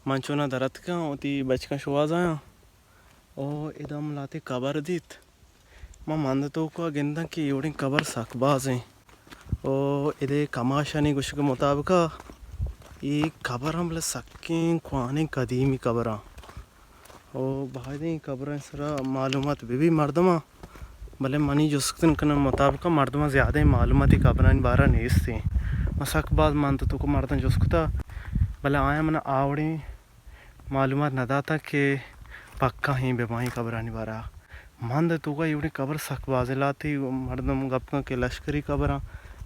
من چونا دراتکاں، وتی بچکاں شوہازایاں۔ او ادا ہم لہتے قبر دیت۔ من مند توکا گنداں کہ اے وڑیں قبر سک بازیں۔ او ادے کماشانی گوشگ مطابقا اے قبر ہم بلے سکیں کوہنیں قدیمی قبراں۔ او باید ایں قبرانی سرا معلومات بہ بی مردماں، بلے منی جست کنگ مطابقا مردماں زیادہ معلومات اے قبرانی بارا نیستیں۔ من سک باز مند توکا مرداں جست کتا، بلے آیاں من آوڑیں معلومات نہ داتاں کہ پکا ایں بہ باں اے قبرانی بارا۔ مند توکا اے وڑیں قبر سک بازیں، لہتے مردم گپ کن کہ لشکری قبراں،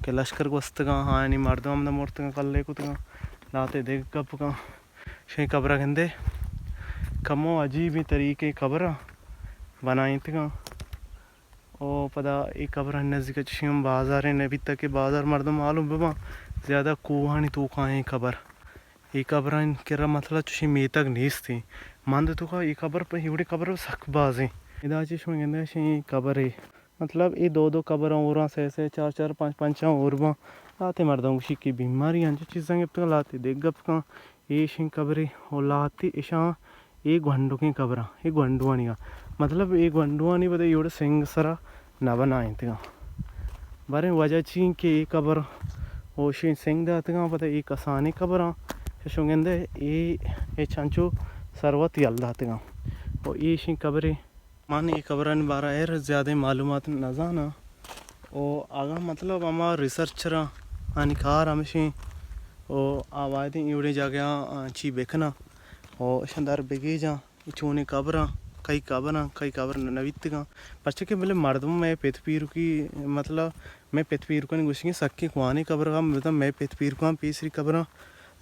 کہ لشکر گوستگاں، آیانی مردم ہمدا مرتگاں، کلے کتگاں، لہتے دگہ گپ کن۔ شیں قبرا گندے کمو عجیبیں طریقے قبراں بنائینتگاں۔ او پدا اے قبرانی نزیکا چشیں ہم بازارے نہ بیتگ کہ بازار مردم معلوم بہ باں، زیادہ کوہانی توکا ایں قبر۔ اے قبرانی کرا مطلب چشیں میتگ نیستیں۔ مند توکا اے قبر پہ اے وڑیں قبر سک بازیں۔ ادا چہ شما گندگا شیں قبرے، مطلب اے دو دو قبراں ہوراں، سے سے، چار چار، پنچ پنچاں ہور باں۔ لہتے مردم گوشی کہ بیماری انچو چیزاں گپتگاں، لہتے دگہ گپ کن۔ اے شیں قبرے او لہتے اشاں اے گونڈوکیں قبراں، اے گونڈوانی آ۔ مطلب اے گونڈوانی پدا اے وڑ سنگ سرا نہ بنائینتگاں۔ باریں وجہ چی انت کہ اے قبر اوشیں سنگ داتگاں، پدا اے کسانیں قبراں، چشوں گندے اے، اے چنچو ثروت یل داتگاں۔ او اے شیں قبرے۔ من اے قبرانی بارا ایر زیادہ معلومات نہ زاناں۔ او اگاں مطلب ہما ریسرچراں آنی کار ہمشیں، او آ بایدیں اے وڑیں جاگہاں چی بکناں، او اشاں در بگیجاں۔ اے چونیں قبراں، کئی قبراں، کئی قبر نہ بیتگاں۔ پرچہ کہ بلے مردم مئے پت پیرکی، مطلب مئے پت پیرکانی گوشگیں سکیں کوہنیں قبر ہم بزاں مئے پت پیرکاں پیسری قبراں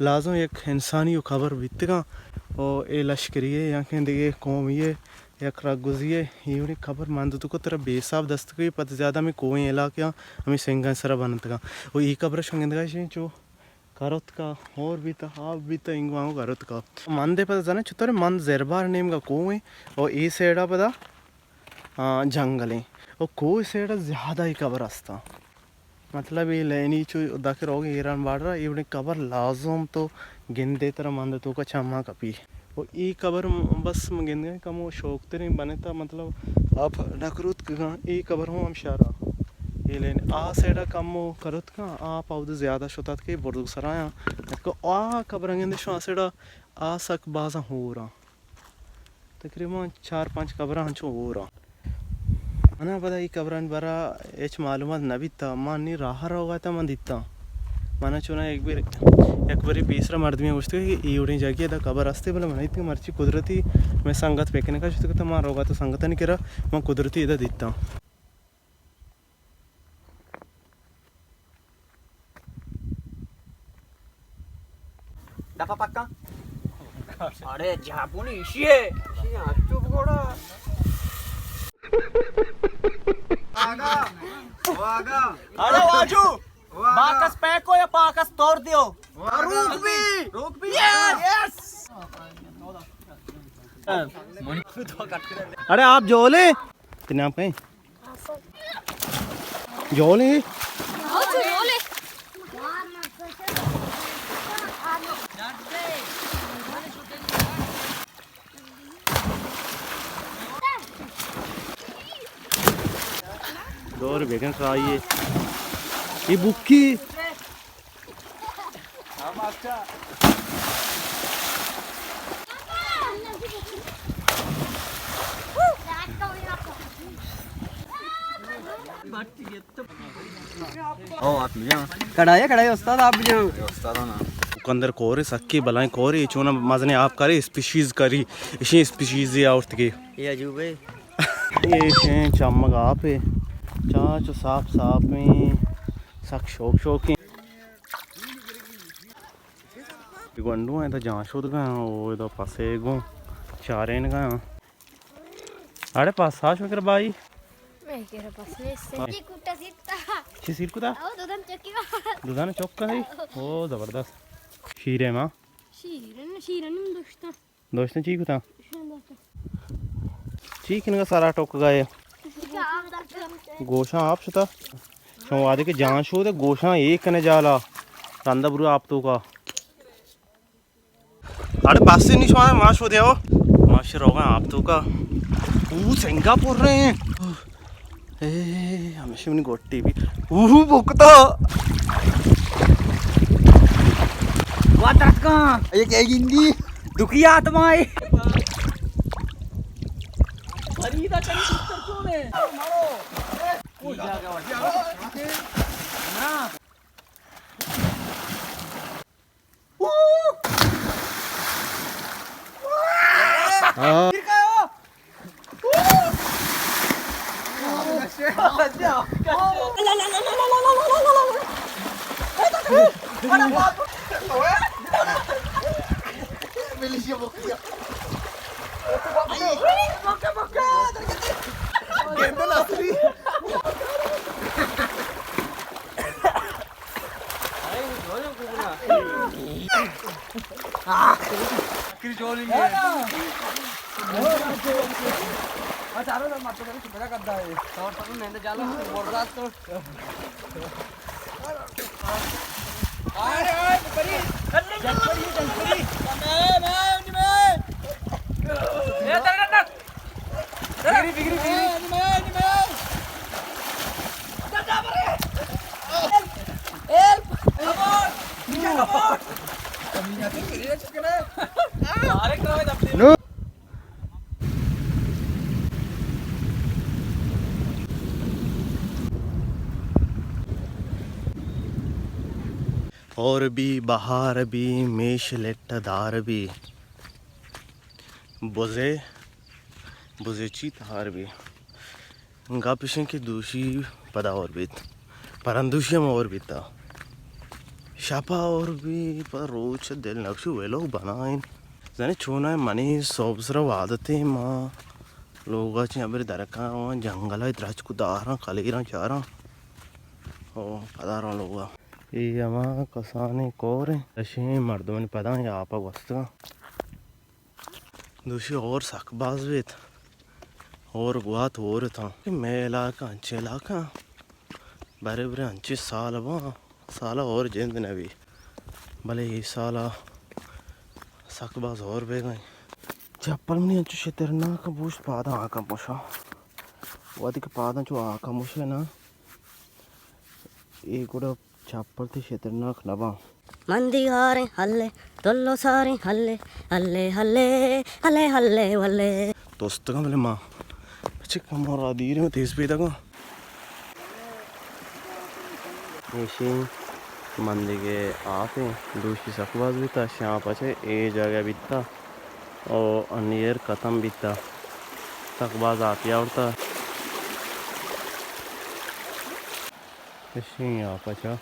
لازم یک انسانی و قبر بیتگاں۔ و اے لشکری ء یا کہ دگہ قومی ء یک رگوزی ء اے وڑیں قبر مند توکا ترا بے حساب دست کئی، پد زیادہ ہمیں کوہیں علاقیاں ہمیں سنگاں سرا بنتگاں۔ و اے قبر شنگندگا چو کروتکا، ہور بیتا، آپ بیتا، انگو آنگو کروتکا۔ مند ء پدا زاناں چطور؟ مند زربار نیمگا کوہ ایں، او اے سائیڈا پدا، آ، جنگل ایں۔ او کوہ سائیڈا زیادہ ہی قبر ہستاں۔ مطلب اے لینی چو داکہ روگ ایران بارڈر، اے وڑیں قبر لازم تو گندے ترا مند توکا چماں کپی۔ و اے قبر م-، بس من گندگاں کمو شوک تریں بنتا، مطلب آپ نہ کروتکگاں۔ اے قبر ہوں ہم شارا۔ اے لین آ سائیڈا کمو کروتکاں، آپ اود زیادہ شتات کہ بردگ سرایاں۔ اتکو آ قبر گندے شو آ سائیڈا آ سک بازاں ہوراں۔ تقریباً چار پنچ قبراں ہنچو ہوراں۔ منا پدا اے قبرانی بارا ہچ معلومات نہ بیتا، من نی راہ روگا تا من دیتا۔ منا چونا یک بر، یک بری پیسرا مردمی گوشت کہ اے وڑیں جاگے دا قبر ہستے، بلے من ایت کہ مرچی قدرتی میں سنگت پکنکا شت کہ تو من روگا تو سنگتانی کرا من قدرتی ادا دیتا۔ دپا پکا۔ ارے جاپونی ایشی ہے۔ ایشی ہے، چپ گوڑا۔ آگا۔ آگا۔ ارے واجو۔ باکس پیک ہو یا باکس توڑ دیو؟ روک بھی۔ روک بھی۔ یس۔ ارے آپ جولے۔ تینا پہ۔ جولے۔ دور بیگن سرائیے۔ یہ بکی۔ او، آپ لیا۔ کڑائی، کڑائی استاد آپ جو۔ استاد نا۔ کندر کورے سکی بلائیں کورے، چونا مزنے آپ کرے، اسپیشیز کری، اشی اسپیشیز آورت کے۔ یہ عجوبے۔ یہ شیں چمگ آپ ہے۔ چاچو صاف صاف میں سک شوق شوق ہیں۔ گونڈو ہیں تا جان شود گئے، او دا پسے گوں چارین گئے۔ اڑے پاس آ شکر بھائی۔ میں کہہ رہا پاس میں سے۔ ہاں۔ چی کوٹا سیتا۔ چی سیر کتا؟ او دودن چکی۔ دودن چکا ہے؟ او زبردست۔ شیرے ماں۔ شیرن، شیرن ہم دوشتا۔ دوشتا چی کتا؟ شیرن دوشتا۔ چی کنگا سارا ٹوک گئے؟ گوشاں آپ شتا۔ شما وعدے کہ جان شو دے گوشاں ایک کنے جالا۔ رندا برو آپ تو کا۔ اڑے بس ہی نہیں شما، ما شو دیو۔ ما شو روگا آپ تو کا۔ او سنگاپور رہے ہیں۔ اے، ہمیشہ منی گوٹی بھی۔ اوہ، بکتا۔ وا درد کان۔ یہ کیا گندی؟ دکھی آتما ہے۔ فریدا چلی سوتر کون ہے؟ ہاں۔ ہور بی، بہار بی، میش لٹ دار بی۔ بزے، بزے چی تہار بی۔ گپ اش انت کہ دوشی پدا ہور بیت، پرندوشی ہم ہور بیتا۔ شپا ہور بی، پدا روچ دل نبشی ویلوگ بنائین۔ زانے چونائیں منی سوب سرا عادتے، ما لوگا چہ ابری درکاں روان، جنگلا درچک داراں، کلیراں چاراں۔ او پدا روان لوگا۔ اے ہما کسانیں کور انت، اشیں مردمانی پدا اے آپا گوستگاں۔ دوشی ہور سک باز بیت، ہور گوات ہور اتاں۔ مئے علاقہ انچیں علاقہ، برے برے انچیں سال باں، سالا ہور جند نبی، بلے اے سالا سک باز ہور بیگا انت۔ چپل منی انچو شترناک بوشت، پاداں آکاں پوشاں۔ وہدے کہ پاداں چو آکاں پوشے نا، اے گڑا چپل تئی شترناک نہ باں۔ مندی ہاریں ہلے، تلو ساریں ہلے، ہلے، ہلے، ہلے، ہلے، ولے۔ دوستگاں بلے ما پچے کمو را دیریں تیز پیداگاں۔ ایشی مندگے آپیں، دوشی سک باز بیتا، شاں پچے اے جاگہ بیتا۔ او انیر ختم بیتا، سک باز آپی آورتا۔ اشی آپا چا